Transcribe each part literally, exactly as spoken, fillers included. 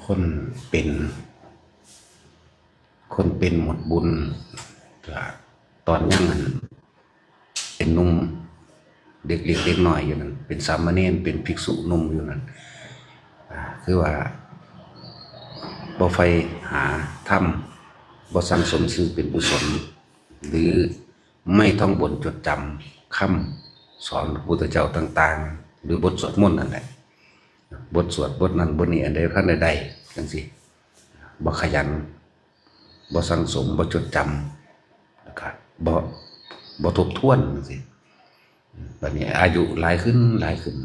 คนเป็น คนเป็นหมดบุญ ก็ตอนยังอันเป็นหนุ่ม เด็กเล็กเด็กน้อยอยู่นั่น เป็นสามเณร เป็นภิกษุหนุ่มอยู่นั่น อ่า คือว่าบ่ใฝ่หาธรรม บ่สั่งสมสิ่งเป็นกุศล หรือไม่ท่องบนจดจำคำสอนพระพุทธเจ้าต่างๆ หรือบทสวดมนต์นั่นแหละ บทสวดบทนั้นบทนี้ อันใดท่านได้ได้จังซี่ บ่ขยัน บ่สั่งสม บ่จดจำ แล้วก็บ่ บ่ทบทวนจังซี่ บัดนี้อายุหลายขึ้นหลายขึ้น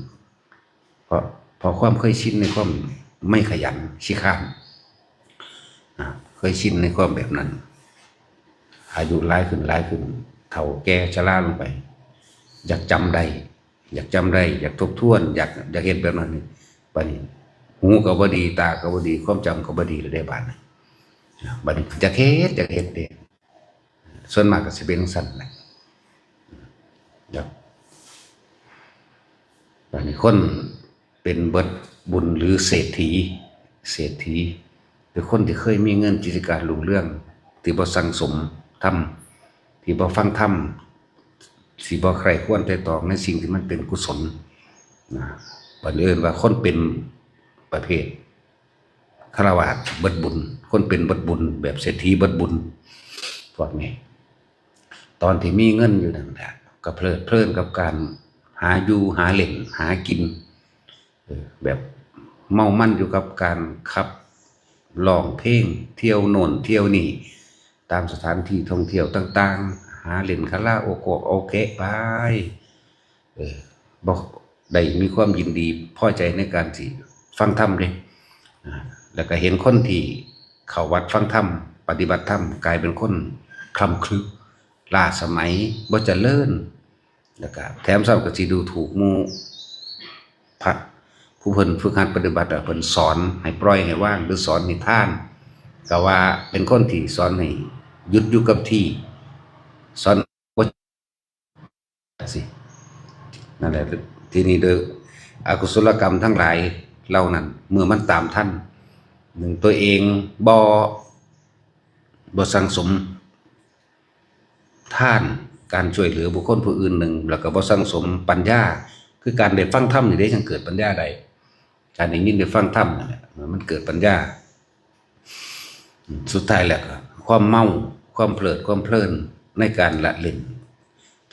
เพราะ เพราะความเคยชินในความไม่ขยันขี้คร้าน อ่า เคยชินในความแบบนั้น อายุหลายขึ้นหลายขึ้น เฒ่าแก่ชราลงไป อยากจำได้ อยากจำได้ อยากทบทวน อยาก อยากเฮ็ดแบบนั้นนี่ บัดนี้ หูก็บ่ดี ตาก็บ่ดี ความจำก็บ่ดีแล้วเด้ บาดนี้ บัดนี้อยากเฮ็ด อยากเฮ็ดเด้ ส่วนมากก็สิเป็นจั่งซั้นแหละ ครับ บัดนี้คนเป็นเบิดบุญหรือเศรษฐี เศรษฐี หรือคนที่เคยมีเงินกิจการรุ่งเรือง ที่บ่สั่งสมธรรม ที่บ่ฟังธรรม สิบ่ใคร่ครวญไตร่ตรองในสิ่งที่มันเป็นกุศลนะ บัดนี้เอิ้นว่าคนเป็นประเภทฆราวาสเบิดบุญ คนเป็นเบิดบุญ แบบเศรษฐีเบิดบุญ พวกนี้ ตอนที่มีเงินอยู่นั่นแหละ ก็เพลิดเพลินกับการหาอยู่หาเล่นหากิน เออ แบบเมามันอยู่กับการขับร้องเพลง เที่ยวโน่นเที่ยวนี่ ตามสถานที่ท่องเที่ยวต่างๆ หาเล่นคาราโอเกะ โอเกะไป เออ บ่ได้มีความยินดีพอใจในการสิฟังธรรมเด้ อ่า แล้วก็เห็นคนที่เข้าวัดฟังธรรม ปฏิบัติธรรม กลายเป็นคนคลำคลึ ล้าสมัย บ่เจริญ แล้วก็แถมซ้ำก็สิดูถูกหมู่ พระผู้เพิ่นฝึกหัดปฏิบัติอะ เพิ่นสอนให้ปล่อยให้วาง หรือสอนให้ทาน ก็ว่าเป็นคนที่สอนให้หยุดอยู่กับที่ สอน สิ นั่นแหละ ทีนี้โดยอกุศลกรรมทั้งหลายเหล่านั้น เมื่อมันตามทัน หนึ่ง ตัวเองบ่ บ่สั่งสมทาน การช่วยเหลือบุคคลผู้อื่น หนึ่ง แล้วก็บ่สั่งสมปัญญา คือการได้ฟังธรรมนี่เด้ จั่งเกิดปัญญาได้ การได้ยินได้ฟังธรรมนั่นแหละ มันเกิดปัญญา สุดท้ายแล้วก็ความเมา ความเพลิด ความเพลินในการละเล่น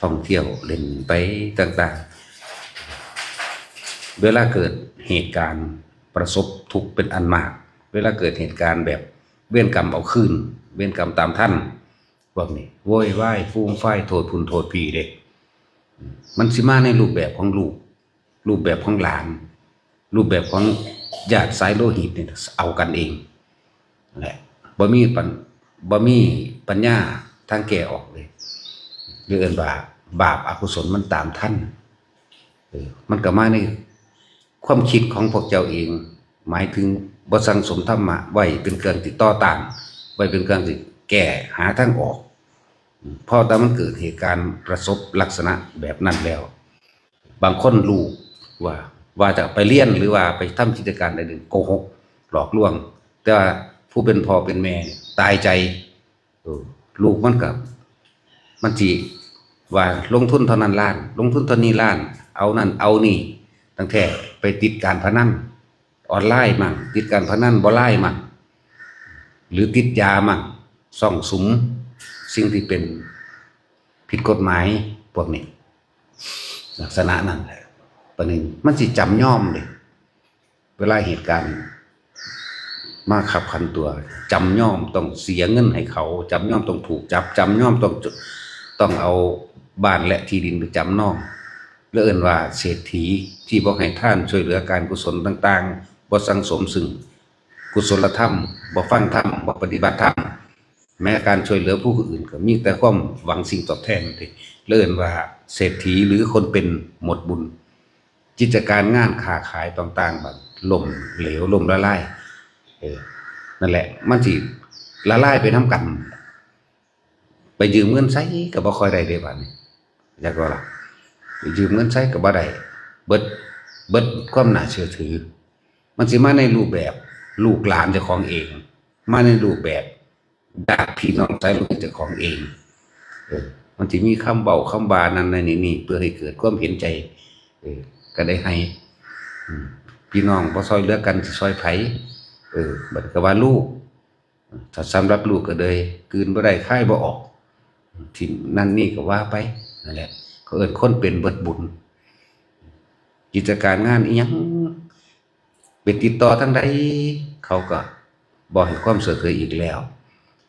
ท่องเที่ยวเล่นไปต่างๆ เวลาเกิดเหตุการณ์ประสบทุกข์เป็นอันมาก เวลาเกิดเหตุการณ์แบบเวรกรรมเอาคืน เวรกรรมตามทัน พวกนี้โวยวายฟูมฟาย โทษพุ้นโทษพี้เด้ มันสิมาในรูปแบบของลูก รูปแบบของหลาน รูปแบบของญาติสายโลหิตเนี่ย เอากันเองแหละ บ่มีปัญ บ่มีปัญญาทางแก้ออกเลย หรือเอิ้นว่าบาปอกุศลมันตามทัน เออ มันก็มาในความคิดของพวกเจ้าเอง หมายถึงบ่สั่งสมธรรมะไว้เป็นเครื่องที่ต่อต้าน ไว้เป็นเครื่องที่แก้หาทางออก พอแต่มันเกิดเหตุการณ์ประสบลักษณะแบบนั้นแล้ว บางคนรู้ว่า ว่าจะไปเรียนหรือว่าไปทำกิจการใดหนึ่ง โกหก หลอกลวง แต่ว่าผู้เป็นพ่อเป็นแม่เนี่ยตายใจ เออ ลูกมันก็ มันสิว่าลงทุนเท่านั้นล้าน ลงทุนเท่านี้ล้าน เอานั่นเอานี่ ตั้งแต่ไปติดการพนันออนไลน์มั่ง ติดการพนันบ่ไลน์มั่ง หรือติดยามั่ง ซ่องสุมสิ่งที่เป็นผิดกฎหมายพวกนี้ ลักษณะนั้นแหละ ปานนี้มันสิจำยอมเลย เวลาเหตุการณ์มาคับขันตัว จำยอมต้องเสียเงินให้เขา จำยอมต้องถูกจับ จำยอมต้อง ต้องเอาบ้านและที่ดินไปจำนอง แล้วเอิ้นว่าเศรษฐีที่บ่ให้ทานช่วยเหลือการกุศลต่างๆ บ่สั่งสมซึ่งกุศลธรรม บ่ฟังธรรม บ่ปฏิบัติธรรม แม้การช่วยเหลือผู้อื่นก็มีแต่ความหวังสิ่งตอบแทน เอิ้นว่าเศรษฐีหรือคนเป็นหมดบุญ กิจการงานค้าขายต่างๆ บัดล้มเหลว ล้มละลาย เออ นั่นแหละ มันสิละลายไปนำกัน ไปยืมเงินไสก็บ่ค่อยได้เด้บัดนี้ จักว่าล่ะ ไปยืมเงินไสก็บ่ได้ เบิด เบิดความน่าเชื่อถือ มันสิมาในรูปแบบ ลูกหลานเจ้าของเอง มาในรูปแบบญาติพี่น้องสายเลือดเจ้าของเอง เออ มันสิมีคำเว้าคำว่านั่นนั่นนี่นี่ เพื่อให้เกิดความเห็นใจ เออ ก็ได้ให้ อืม พี่น้องบ่ซอยเหลือกันสิซอยไผ เออ บัดก็ว่าลูก ถ้าสำหรับลูกก็เลยกลืนบ่ได้คายบ่ออก ถิ่มนั่นนี่ก็ว่าไป นั่นแหละ เขาเอิ้นคนเป็นเบิดบุญ กิจการงานอิหยัง ไปติดต่อทางใด เขาก็บ่ให้ความช่วยเหลืออีกแล้ว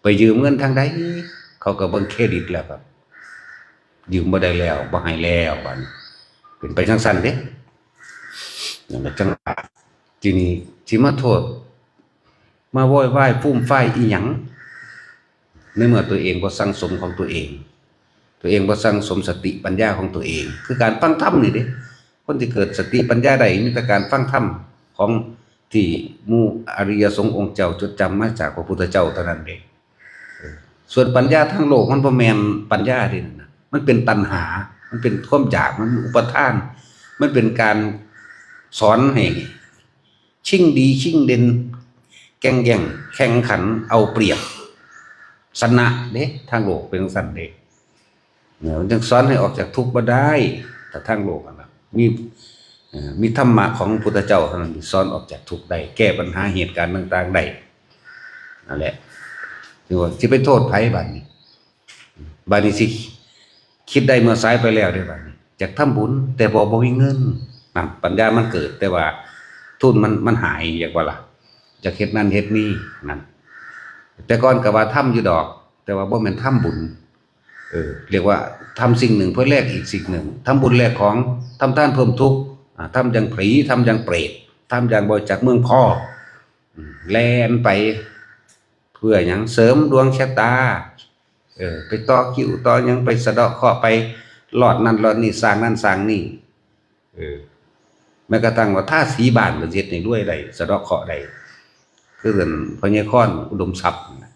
ไปยืมเงินทางใด เขาก็เบิ่งเครดิตแล้วก็ยืมบ่ได้แล้ว บ่ให้แล้ว บัดนี้เป็นไปจั่งซั้นเด้ นั่นแหละจั่งว่า ทีนี้สิมาโทษ มาโวยวายฟูมฟายอิหยัง ในเมื่อตัวเองบ่สั่งสมของตัวเอง ตัวเองบ่สั่งสมสติปัญญาของตัวเอง คือการฟังธรรมนี่เด้ คนที่เกิดสติปัญญาได้มีแต่การฟังธรรมของที่หมู่อริยสงฆ์องค์เจ้าจดจำมาจากพระพุทธเจ้าเท่านั้นเด้ เออ ส่วนปัญญาทางโลกมันบ่แม่นปัญญาเด้นั่นน่ะ มันเป็นตัณหา มันเป็นความอยาก มันเป็นอุปาทาน มันเป็นการสอนให้ ชิงดีชิงเด่น แก่งแย่ง แข่งขัน เอาเปรียบ ชนะเด้ ทางโลกเป็นจั่งซั้นเด้ เนี่ย มันจึงสอนให้ออกจากทุกข์บ่ได้ แต่ทางโลกอะนะ มี เอ่อ มีธรรมะของพระพุทธเจ้าเท่านั้นที่สอนออกจากทุกข์ได้ แก้ปัญหาเหตุการณ์ต่างๆได้ นั่นแหละ คือว่าสิไปโทษไผบัดนี้ บัดนี้สิคิดได้เมื่อสายไปแล้วเด้บัดนี้ อยากทำบุญ แต่บ่ บ่มีเงิน นั่น ปัญญามันเกิด แต่ว่าทุนมัน มันหาย อยากว่าล่ะ อยากเฮ็ดนั่นเฮ็ดนี่ นั่น แต่ก่อนก็ว่าทำอยู่ดอก แต่ว่าบ่แม่นทำบุญ เออ เรียกว่าทำสิ่งหนึ่งเพื่อแลกอีกสิ่งหนึ่ง ทำบุญแลกของ ทำทานเพิ่มทุกข์ อ่า ทำอย่างผี ทำอย่างเปรต ทำอย่างบ่จักเมืองพอ อืม แล่นไป เพื่อหยัง เสริมดวงชะตา เออ ไปต่อคิวต่อหยัง ไปสะเดาะเคราะห์ ไปลอดนั่นลอดนี่ สร้างนั่นสร้างนี่ เออ แม้กระทั่งว่าทาสีบ้านก็เฮ็ดให้รวยได้ สะเดาะเคราะห์ได้ คือเอิ้นพ่อใหญ่คอนอุดมทรัพย์นั่นน่ะ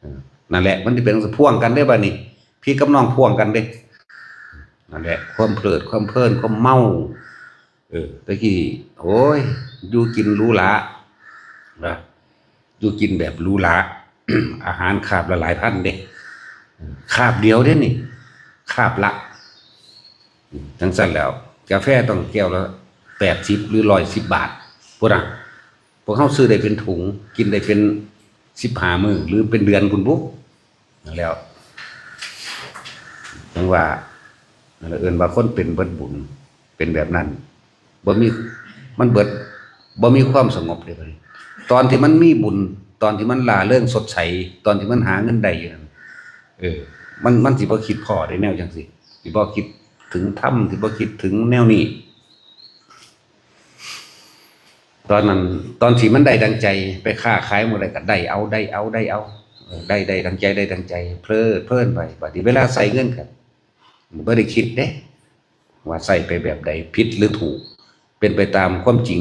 เออ นั่นแหละ มันสิเป็นพ่วงกันเด้บัดนี้ พี่กับน้องพ่วงกันเด้ นั่นแหละ ความเพลิด ความเพลิน ความเมา เออ แต่กี้ โอ้ย อยู่กินหรูหรา นะ อยู่กินแบบหรูหรา อาหารคาบละหลายพันเด้ คาบเดียวเด้นี่ คาบละ จั่งซั้นแล้ว กาแฟต้องแก้วละแปดสิบหรือร้อยสิบบาท พุ้นน่ะ พวกเฮาซื้อได้เป็นถุง กินได้เป็นสิบห้ามื้อ หรือเป็นเดือนพุ้นบุ นั่นแหล้ว จั่งว่า นั่นแหละ เอิ้นว่าคนเป็นเบิดบุญ เป็นแบบนั้น บ่มี มันเบิด บ่มีความสงบเลยบัดนี้ ตอนที่มันมีบุญ ตอนที่มันร่าเริงสดใส ตอนที่มันหาเงินได้อยู่นั่น เออ มัน มันสิบ่คิดพ้อได้แนวจั่งซี้ สิบ่คิดถึงธรรม สิบ่คิดถึงแนวนี้ ตอนนั้น ตอนที่มันได้ดังใจ ไปค้าขายหมู่ใดก็ได้เอา ได้เอา ได้เอา เออ ได้ ได้ดังใจ ได้ดังใจ เพลิดเพลินไป บัดนี้เวลาใช้เงินก็บ่ได้คิดเด้ ว่าใช้ไปแบบใด ผิดหรือถูก เป็นไปตามความจริง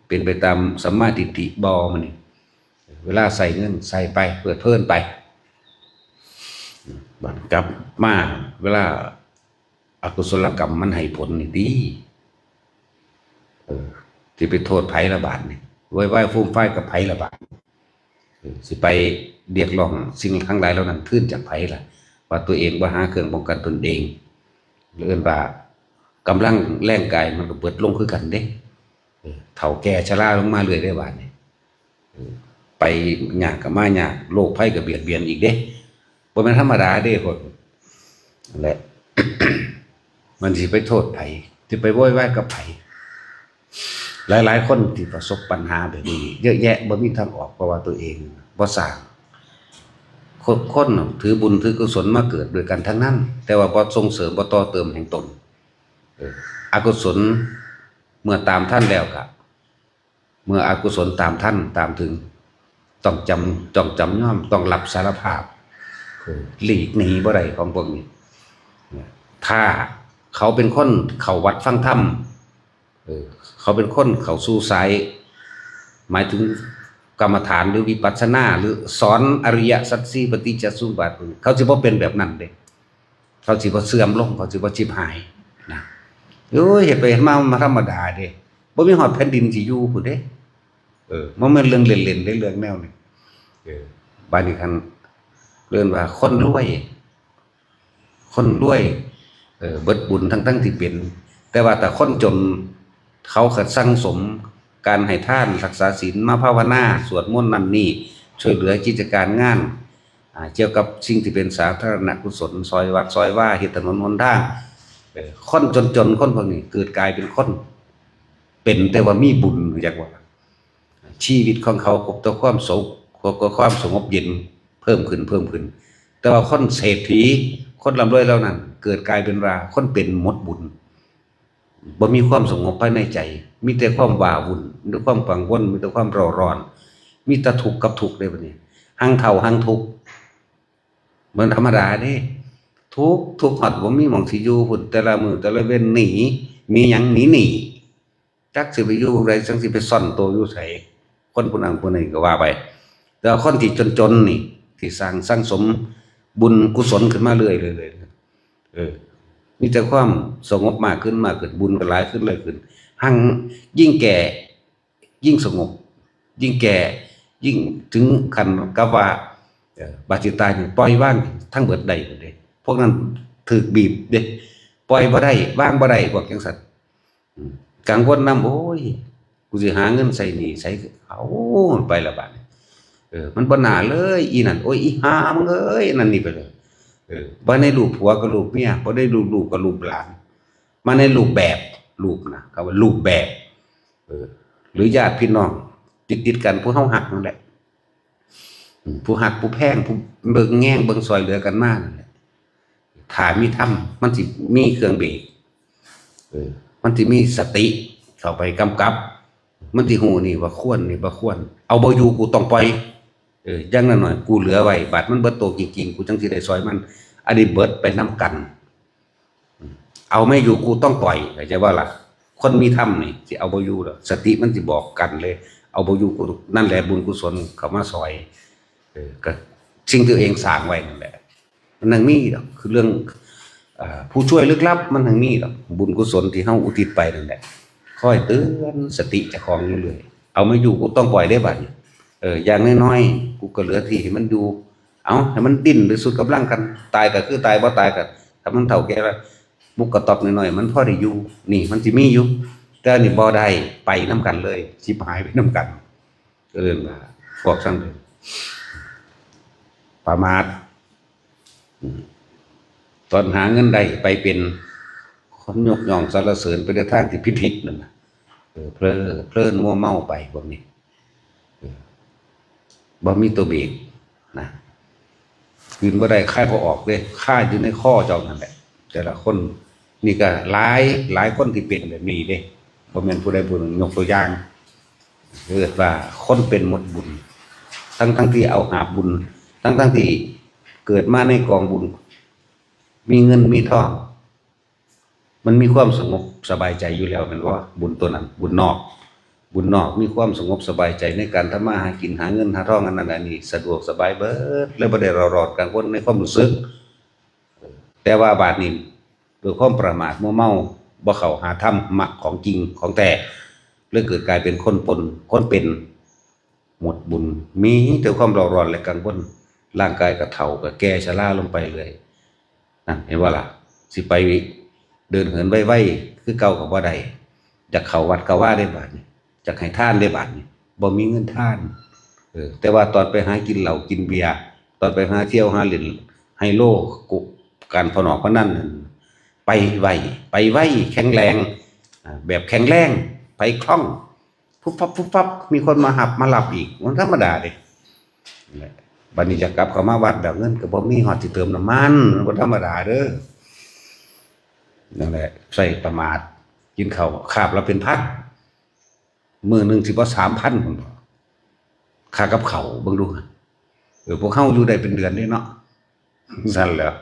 เป็นไปตามสัมมาทิฏฐิบ่ มื้อนี้ เวลาใช้เงิน ใช้ไป เพลิดเพลินไป บัดกลับมา เวลาอกุศลกรรมมันให้ผลนี่ติ เออ สิไปโทษไผละบาดนี่ โวยวายฟูมฟายกับไผละบาด เออ สิไปเรียกร้องสิ่งทั้งหลายเหล่านั้นคืนจากไผล่ะ ว่าตัวเองบ่หาเครื่องป้องกันตนเอง เอิ้นว่ากำลังแรงกายมันก็เบิดลงคือกันเด้ เออ เฒ่าแก่ชราลงมาเรื่อยเด้บาดนี้ เออ ไปยากก็มายาก โรคภัยก็เบียดเบียนอีกเด้ บ่แม่นธรรมดาเด้ พวก นั่นแหละ มันสิไปโทษไผ สิไปโวยวายกับไผ หลายๆคนที่ประสบปัญหาแบบนี้ เยอะแยะ บ่มีทางออก เพราะว่าตัวเองบ่สร้าง คน คนถือบุญถือกุศลมาเกิดด้วยกันทั้งนั้น แต่ว่าบ่ส่งเสริม บ่ต่อเติมแห่งตน เออ อกุศลเมื่อตามทันแล้วก็ เมื่ออกุศลตามทันตามถึง ต้องจำ ต้องจำยอม ต้องรับสารภาพ เออ หลีกหนีบ่ได้ของพวกนี้ ถ้าเขาเป็นคนเข้าวัดฟังธรรม เออ เขาเป็นคนเข้าสู่สาย หมายถึงกรรมฐานหรือวิปัสสนา หรือสอนอริยสัจสี่ ปฏิจจสมุปบาท เขาสิบ่เป็นแบบนั้นเด้ เขาสิบ่เสื่อมลง เขาสิบ่ฉิบหายนะ โอ้ย เฮ็ดไปเฮ็ดมา มาธรรมดาเด้ บ่มีฮอดแผ่นดินสิอยู่พุ้นเด้ เออ มันเป็นเรื่องเล่นๆได้เรื่องแนวนี้ เออ บาดนี้คันเรื่องว่าคนรวย คนรวย เออ เบิดบุญทั้งๆที่เป็น แต่ว่าแต่คนจนเขาก็สั่งสมการให้ทาน รักษาศีล มาภาวนา สวดมนต์นั่นนี่ ช่วยเหลือกิจการงาน อ่า เกี่ยวกับสิ่งที่เป็นสาธารณกุศล ซอยวัดซอยวา เฮ็ดถนนหนทาง เออ คนจนๆคนพวกนี้เกิดกลายเป็นคน เป็นแต่ว่ามีบุญ อยากว่า ชีวิตของเขาพบแต่ความสุข พบกับความสงบเย็น เพิ่มขึ้น เพิ่มขึ้น แต่ว่าคนเศรษฐี คนร่ำรวยเหล่านั้น เกิดกลายเป็นว่าคนเป็นหมดบุญ บ่มีความสงบภายในใจ มีแต่ความว้าวุ่น มีแต่ความกังวล มีแต่ความเร่าร้อน มีแต่ทุกข์กับทุกข์เด้บัดนี้ หั้งเฒ่าหั้งทุกข์ มันธรรมดาเด้ ทุกข์ ทุกข์ฮอดบ่มีหม่องสิอยู่พุ้น แต่ละมื้อแต่ละเว็นหนี หนีหยัง หนีหนี้ จักสิไปอยู่หม่องใด จักสิไปซ่อนตัวอยู่ไส คนผู้นั้นผู้นี้ก็ว่าไป แต่ว่าคนที่จนๆนี่ ที่สร้างสั่งสมบุญกุศลขึ้นมาเรื่อยๆ เออ มีแต่ความสงบมากขึ้น มากขึ้น บุญก็หลายขึ้น หลายขึ้น หั้งยิ่งแก่ ยิ่งสงบ ยิ่งแก่ ยิ่งถึงขั้นกับว่า เอ่อ บาดสิตายนี่ปล่อยวางทั้งเบิดได้พุ้นเด้ พวกนั้นถูกบีบเด้ ปล่อยบ่ได้ วางบ่ได้ พวกจั่งซั้น อืม กังวลนำ โอ้ย กูสิหาเงินใส่หนี้ใส่ เอาไปละบาดนี้ เออ มันบ่น่าเลย อีนั่น โอ้ย อีห่ามึงเอ้ย นั่นนี่ไปเลย เออ บ่ได้ลูบผัวกับลูบเมีย บ่ได้ลูบลูกกับลูบหลาน มาในรูปแบบ รูปนะ คำว่ารูปแบบ เออ หรือญาติพี่น้องติดๆกัน ผู้เฮาฮักนั่นแหละ อืม ผู้ฮักผู้แพง ผู้เบิ่งแยงเบิ่งซอยเหลือกันมานั่นแหละ ถ้ามีธรรม มันสิมีเครื่องเบรก เออ มันสิมีสติเข้าไปกำกับ มันสิฮู้นี่ว่าควร นี่บ่ควร เอาบ่อยู่ กูต้องปล่อย เออ อย่างน้อยๆ กูเหลือไว้ บาดมันเบิดโตจริงๆ กูจั่งสิได้ซอยมัน อันนี้เบิดไปนำกัน เอาไม่อยู่กูต้องปล่อย เข้าใจบ่ล่ะ คนมีธรรมนี่สิเอาบ่อยู่ดอก สติมันสิบอกกันเลย เอาบ่อยู่กู นั่นแหละบุญกุศลเข้ามาซอย เออ ก็สิ่งที่ตัวเองสร้างไว้นั่นแหละ มันยังมีดอก คือเรื่อง อ่า ผู้ช่วยลึกลับมันยังมีดอก บุญกุศลที่เฮาอุทิศไปนั่นแหละ คอยเตือนสติเจ้าของอยู่เรื่อย เอาไม่อยู่กูต้องปล่อยได้บัดนี้ เออ อย่างน้อยๆ กูก็เหลือที่ให้มันอยู่ เอาให้มันดิ้นไปสุดกำลังกัน ตายก็คือตาย บ่ตายก็ ถ้ามันเฒ่าแก่แล้ว มุกกระต๊อบน้อยๆ มันพอได้อยู่ นี่มันสิมีอยู่ แต่อันนี้บ่ได้ ไปนำกันเลย ชิบหายไปนำกัน ก็เรื่องว่า พวกซั่นเลย ประมาท อืม ตอนหาเงินได้ไปเป็น คนยกย่องสรรเสริญไปในทางที่ผิดๆนั่นน่ะ เออ เพลิน เพลินมัวเมาไปพวกนี้ เออ บ่มีตัวเบรกนะ คืนบ่ได้ คายบ่ออกเด้ คาอยู่ในคอเจ้านั่นแหละ แต่ละคน นี่ก็หลาย หลายคนที่เป็นแบบนี้เด้ บ่แม่นผู้ใดผู้หนึ่ง ยกตัวอย่าง เรียกว่าคนเป็นหมดบุญ ทั้งๆที่เอาหาบบุญ ทั้งๆที่เกิดมาในกองบุญ มีเงินมีทอง มันมีความสงบสบายใจอยู่แล้วแม่นบ่ บุญตัวนั้น บุญนอก บุญนอกมีความสงบสบายใจในการทำมาหากิน หาเงินหาทอง อันนั้นอันนี้ สะดวกสบายเบิด เลยบ่ได้เร่าร้อนกังวลในความรู้สึก แต่ว่าบาดนี้ ด้วยความประมาทมัวเมา บ่เข้าหาธรรมะของจริงของแท้ เลยเกิดกลายเป็นคนปน คนเป็น หมดบุญ มีแต่ความเร่าร้อนและกังวล ร่างกายก็เฒ่าก็แก่ชราลงไปเรื่อย นั่นเห็นบ่ล่ะ สิไปเดินเหินไวๆ คือเก่าก็บ่ได้ อยากเข้าวัดเข้าวาได้บาดนี้ อยากให้ทานได้บาดนี้ บ่มีเงินทาน เออ แต่ว่าตอนไปหากินเหล้ากินเบียร์ ตอนไปหาเที่ยวหาเล่นไฮโล กุ การพนอกพนันนั่น ไปไว ไปไว แข็งแรง อ่า แบบแข็งแรง ไปคล่อง ปุ๊บปั๊บปุ๊บปั๊บ มีคนมาหับมารับอีก มันธรรมดาเด้ นั่นแหละ บัดนี้จะกลับเข้ามาวัดแล้ว เงินก็บ่มีฮอดสิเติมน้ำมัน มันบ่ธรรมดาเด้อ นั่นแหละ ใส่ประมาท กินข้าวคาบละเป็นพัน มื้อหนึ่งสิบ่สามพันพุ้นบ่ ค่ากับข้าว เบิ่งดูหั่น เออ พวกเฮาอยู่ได้เป็นเดือนเด้เนาะ ซั่นแหล้ว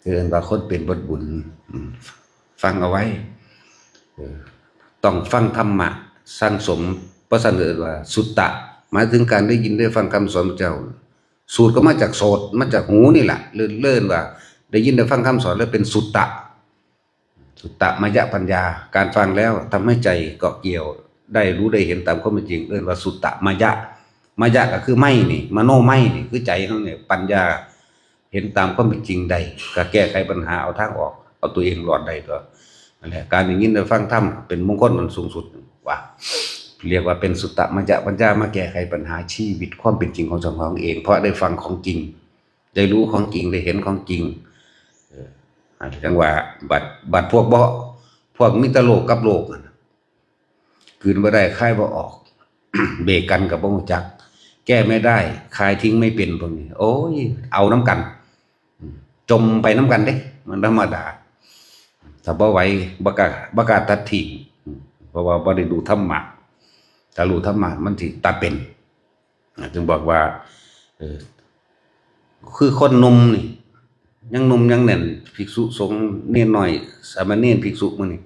เอิ้นว่าคนเป็นเบิดบุญ อืม ฟังเอาไว้ เออ ต้องฟังธรรมะ สั่งสม เพราะฉะนั้นเอิ้นว่าสุตตะ หมายถึงการได้ยินได้ฟังคำสอนพระเจ้า สูตรก็มาจากโสต มาจากหูนี่แหละ เอิ้น เอิ้นว่า ได้ยินได้ฟังคำสอนแล้วเป็นสุตตะ สุตตมยปัญญา การฟังแล้วทำให้ใจเกาะเกี่ยว ได้รู้ได้เห็นตามความเป็นจริง เอิ้นว่าสุตตมยะ มยะก็คือไมยนี่ มโนไมยนี่คือใจเฮาเนี่ย ปัญญา เห็นตามความเป็นจริงได้ ก็แก้ไขปัญหา เอาทางออก เอาตัวเองรอดได้ตัว นั่นแหละ การได้ยินได้ฟังธรรมเป็นมงคลอันสูงสุด ว่า เรียกว่าเป็นสุตตมยะปัญญา มาแก้ไขปัญหาชีวิตความเป็นจริงของเจ้าของเอง เพราะได้ฟังของจริง ได้รู้ของจริง ได้เห็นของจริง เออ จังว่า บัด บัดพวกบ่ พวกมีแต่โลกกับโลกนั่นน่ะ กลืนบ่ได้ คายบ่ออก เบรกกันก็บ่รู้จัก แก้ไม่ได้ คายทิ้งไม่เป็น พวกนี้ โอ้ย เอานำกัน อืม จมไปนำกันเด้ มันธรรมดา ถ้าบ่ไหว บ่กล้า บ่กล้าตัดทิ้ง อืม เพราะว่าบ่ได้รู้ธรรมะ ถ้ารู้ธรรมะ มันสิตัดเป็น อ่า จึงบอกว่า เออ คือคนหนุ่มนี่ ยังหนุ่มยังแน่น ภิกษุสงฆ์ เณรน้อย สามเณร ภิกษุมื้อนี้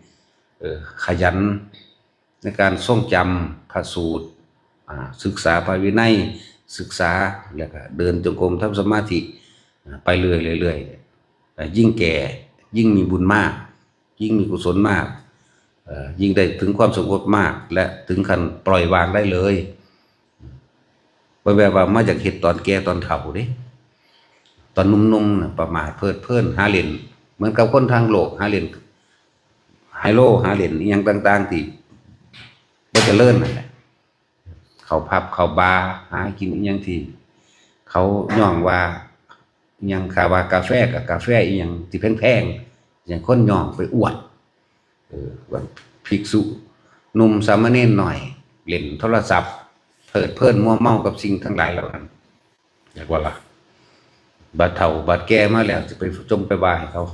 เออ ขยันในการท่องจำพระสูตร อ่า ศึกษาพระวินัย ศึกษา แล้วก็เดินจงกรม ทำสมาธิ อ่า ไปเรื่อยๆ เรื่อยๆ อ่า ยิ่งแก่ ยิ่งมีบุญมาก ยิ่งมีกุศลมาก เอ่อ ยิ่งได้ถึงความสงบมาก และถึงขั้นปล่อยวางได้เลย บ่แม่นว่ามาอยากเฮ็ดตอนแก่ตอนเฒ่าเด้ ตอนหนุ่มๆ น่ะ ประมาทเพลิดเพลิน หาเล่น เหมือนกับคนทางโลก หาเล่นไฮโล หาเล่นอิหยังต่างๆ ที่บ่เจริญนั่นแหละ เข้าผับ เข้าบาร์ หากินอิหยังที่เขาย่องว่า อิหยัง ค่าว่ากาแฟก็กาแฟอิหยังที่แพงๆ อย่างคนย่องไปอวด เออ ว่าภิกษุหนุ่ม สามเณรน้อย เล่นโทรศัพท์ เพลิดเพลินมัวเมากับสิ่งทั้งหลายเหล่านั้น อยากว่าล่ะ บัดเฒ่าบัดแก่มาแล้ว จะไปจมไปว่าให้เขา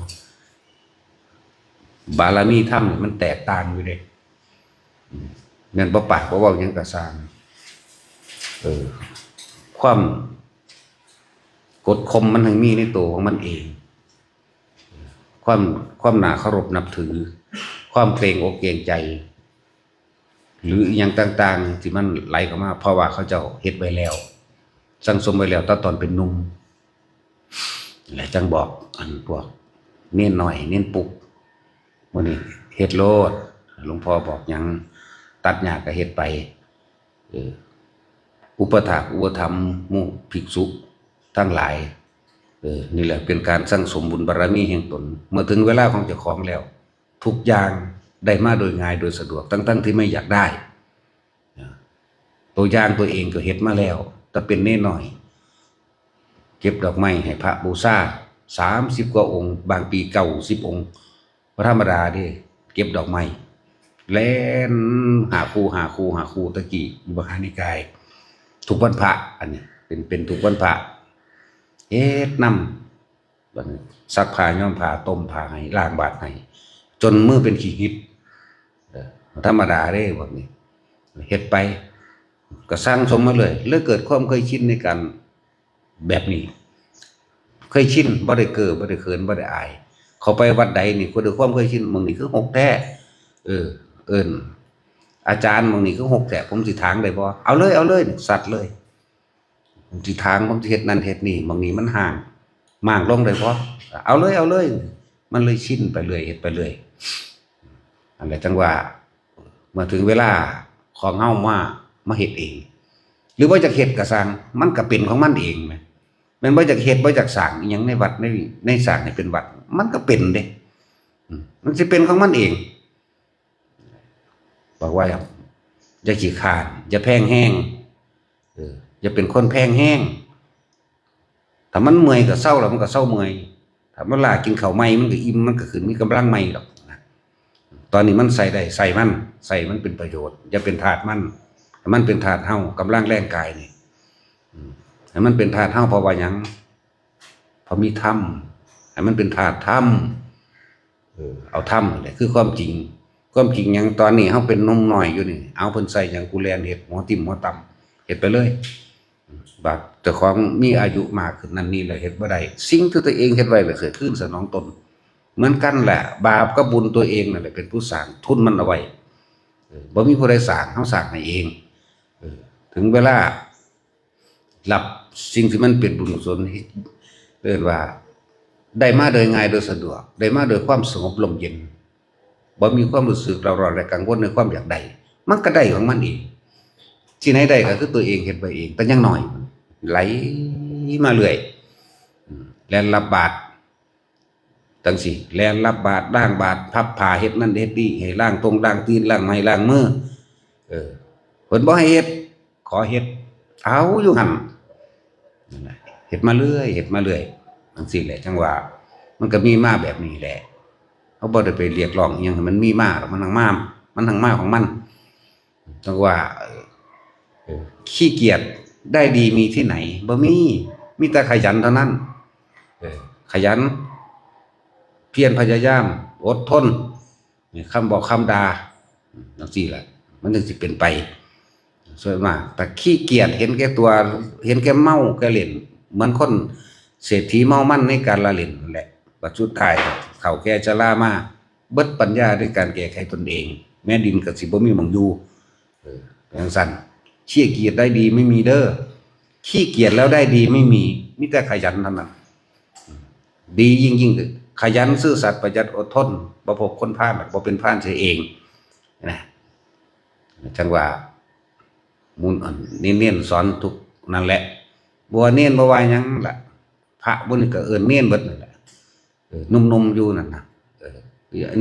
บารมีธรรมนี่มันแตกต่างอยู่เด้ อืม แม่นบ่ปากบ่เว้าหยังก็ซ่าง เออ ความกดข่มมันทั้งมีในตัวของมันเอง ความ ความน่าเคารพนับถือ ความเกรงอกเกรงใจ หรืออิหยังต่างๆ ที่มันไหลเข้ามา เพราะว่าเขาเจ้าเฮ็ดไว้แล้ว สั่งสมไว้แล้วตั้งตอนเป็นหนุ่ม และจังบอกอันพวกเณรน้อย เณรปุก มื้อนี้เฮ็ดโลด หลวงพ่อบอกหยัง ตัดหญ้าก็เฮ็ดไป เออ อุปถากอุปถัมภ์หมู่ภิกษุทั้งหลาย เออ นี่แหละเป็นการสั่งสมบุญบารมีแห่งตน เมื่อถึงเวลาของเจ้าของแล้ว ทุกอย่างได้มาโดยง่ายโดยสะดวก ทั้งๆ ที่ไม่อยากได้ นะ ตัวอย่างตัวเองก็เฮ็ดมาแล้ว แต่เป็นเณรน้อย เก็บดอกไม้ให้พระบูชา สามสิบกว่าองค์ บางปี เก้าสิบองค์ บ่ธรรมดาเด้ เก็บดอกไม้ แล่นหาคู่ หาคู่ หาคู่ ตะกี้อยู่มหานิกาย ทุกวันพระ อันนี้เป็น เป็นทุกวันพระ เฮ็ดนำ บัดนี้ซักผ้าย้อมผ้า ต้มผ้าให้ ล้างบาตรให้ จนมือเป็นขี้หิด เออ ธรรมดาเด้ พวกนี้ เฮ็ดไป ก็สั่งสมมาเลย เลยเกิดความเคยชินในการแบบนี้ เคยชิน บ่ได้เก้อ บ่ได้เขิน บ่ได้อาย เข้าไปวัดใดนี่ ก็ด้วยความเคยชิน หม่องนี้คือหกแท้ เออ เอิ้น อาจารย์ หม่องนี้คือหกแท้ ผมสิถางได้บ่ เอาเลย เอาเลย ซัดเลย ผมสิถาง ผมสิเฮ็ดนั่นเฮ็ดนี่ หม่องนี้มันฮ้าง ม้างลงได้บ่ เอาเลย เอาเลย มันเลยชินไปเรื่อย เฮ็ดไปเรื่อย อันแหละจังว่า เมื่อถึงเวลาของเฮามา มาเฮ็ดเอง หรือว่าจะเฮ็ดก็ซ่าง มันก็เป็นของมันเองแหม แม่นบ่ อยากเฮ็ด บ่อยากสร้างอิหยังในวัด ใน ในสร้างให้เป็นวัด มันก็เป็นเด้ อืม มันสิเป็นของมันเอง บอกว่า อย่าขี้คร้าน อย่าแพงแฮง เออ อย่าเป็นคนแพงแฮง ถ้ามันเมื่อยก็เซาแล้ว มันก็เซาเมื่อย ถ้ามันล้ากินข้าวใหม่ มันก็อิ่ม มันก็ขึ้นมีกำลังใหม่ดอกนะ ตอนนี้มันใส่ได้ ใส่มัน ใส่มันเป็นประโยชน์ อย่าเป็นทาสมัน ให้มันเป็นทาสเฮา กำลังแรงกายนี่ อืม ให้มันเป็นทาสเฮา เพราะว่าหยัง เพราะมีธรรม ให้มันเป็นทาสธรรม เออ เอาธรรมนี่แหละคือความจริง ความจริงหยัง ตอนนี้เฮาเป็นหนุ่มน้อยอยู่นี่ เอา เพิ่นใส่หยัง กูแล่นเฮ็ด หัวทิ่มหัวต่ำ เฮ็ดไปเลย บาดเจ้าของมีอายุมากขึ้นนั่นนี่แหละ เฮ็ดบ่ได้ สิ่งที่ตัวเองเฮ็ดไว้แหละ เคยคืนสนองตน เหมือนกันแหละ บาปกับบุญตัวเองนั่นแหละเป็นผู้สร้าง ทุนมันเอาไว้ เออ บ่มีผู้ใดสร้าง เฮาสร้างให้เอง เออ ถึงเวลา รับสิ่งที่มันเป็นบุญกุศล เอิ้นว่า ได้มาโดยง่ายโดยสะดวก ได้มาโดยความสงบร่มเย็น บ่มีความรู้สึกเร่าร้อนและกังวลในความอยากได้ มันก็ได้ของมันเอง ที่ไหนได้ก็คือตัวเองเฮ็ดไปเอง แต่ยังน้อย ไหลมาเรื่อย อืม แล่นรับบาตร จังซี่ แล่นรับบาตร ล้างบาตร พับผ้า เฮ็ดนั่นเฮ็ดนี่ ให้ล้างตรงล้างตีน ล้างไม้ล้างมือ เออ เพิ่นบ่ให้เฮ็ด ขอเฮ็ด เอาอยู่หั่น นั่นแหละ เฮ็ดมาเรื่อย เฮ็ดมาเรื่อย จังซี่แหละ จังว่า มันก็มีมาแบบนี้แหละ เฮาบ่ได้ไปเรียกร้องอิหยังให้มันมีมาหรอก มันทั้งมา มันทั้งมาของมัน จังว่า เออ เออ ขี้เกียจได้ดีมีที่ไหน บ่มี มีแต่ขยันเท่านั้น เออ ขยัน เพียรพยายาม อดทน นี่คำบอกคำด่า จังซี่แหละ มันจังสิเป็นไป ส่วนมาก แต่ขี้เกียจ เห็นแก่ตัว เห็นแก่เมาแก่เล่น เหมือนคนเศรษฐีเมามันในการละเล่นนั่นแหละ บัดสุดท้าย เฒ่าแก่ชรามา เบิดปัญญาในการแก้ไขตนเอง แม้ดินก็สิบ่มีหม่องอยู่ เออ เป็นจังซั่น ขี้เกียจได้ดีไม่มีเด้อ ขี้เกียจแล้วได้ดีไม่มี มีแต่ขยันเท่านั้น ดียิ่งยิ่งคือขยันซื่อสัตย์ประหยัดอดทน บ่พบคนพาล บ่เป็นพาลเสียเอง นะ จังว่า หมู่อันนี้เน้นสอนทุกนั่นแหละ บ่ว่าเน้นบ่ว่าหยังล่ะ พระบุญก็เอิ้นเน้นเบิดนั่นแหละ เออ หนุ่มๆอยู่นั่นน่ะ เออ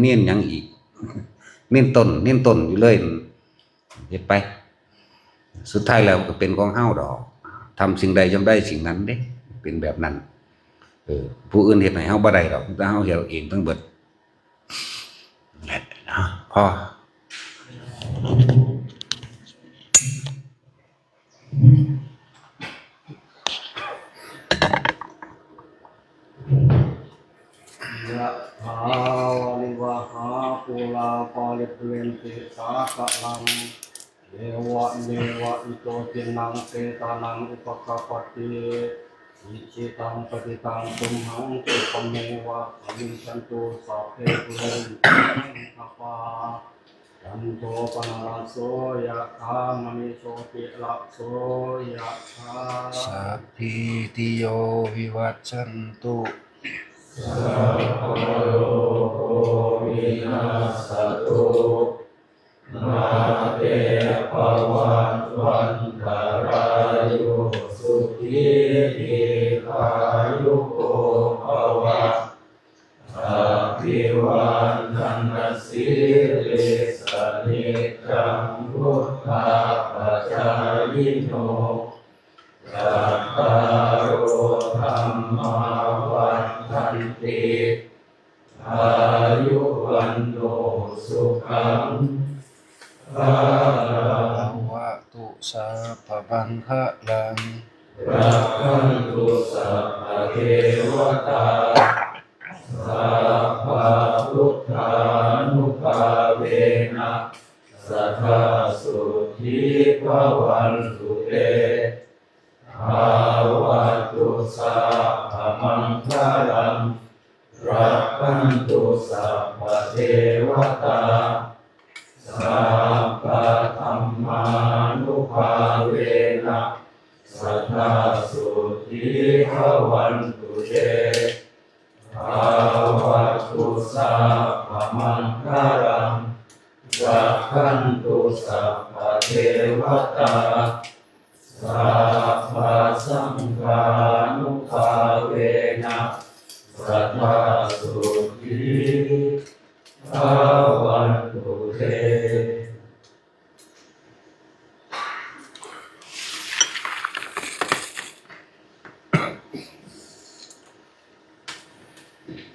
เน้นหยังอีก เน้นต้น เน้นต้นอยู่เลย เฮ็ดไป สุดท้ายแล้วก็เป็นของเฮาดอก ทำสิ่งใดย่อมได้สิ่งนั้นเด้ เป็นแบบนั้น เออ ผู้อื่นเฮ็ดให้เฮาบ่ได้ดอก แต่เฮาเฮ็ดเอาเองทั้งเบิด แหละ อ่ะ พอ ยะถาวาริวหาปูราปาริปุเรนติสาคะลัง เอวะเมวะอิโตทินังเปตานังอุปกปปติ อิจิตังปฏิตังตุมหังคิปะเมวะสมิจฉันตุ สัพเพปุเรนตุสังกปปา จันโทปนรสโสยะถามณิโชติระโสยะถา สัพพีติโยวิวัชชันตุ สัพพะโรโควินัสสะตุ มาเตภวัตวันตรายุ สุขีทีฆายุโกภวะ อภิวาทนสีลิสสะนิจจังวุฑฒาปะจายิโน จัตตาโรธัมมาวัฑฒันติ อายุวัณโณสุขังพลัง ภะวะตุสัพพะมังคะลัง รักขันตุสัพพะเทวะตา สัพพะพุทธานุภาเวนะ สะทาโสธีภะวันตุเต ภะวะตุสัพพะมังคะลัง รักขันตุสัพพะเทวะตา สัพพะธัมมานุภาเวนะ สะทาโสธีภะวันตุเต ภะวะตุสัพพะมังคะลัง รักขันตุสัพพะเทวะตา สัพพะสังฆานุภาเวนะ สะทาโสธี ภะ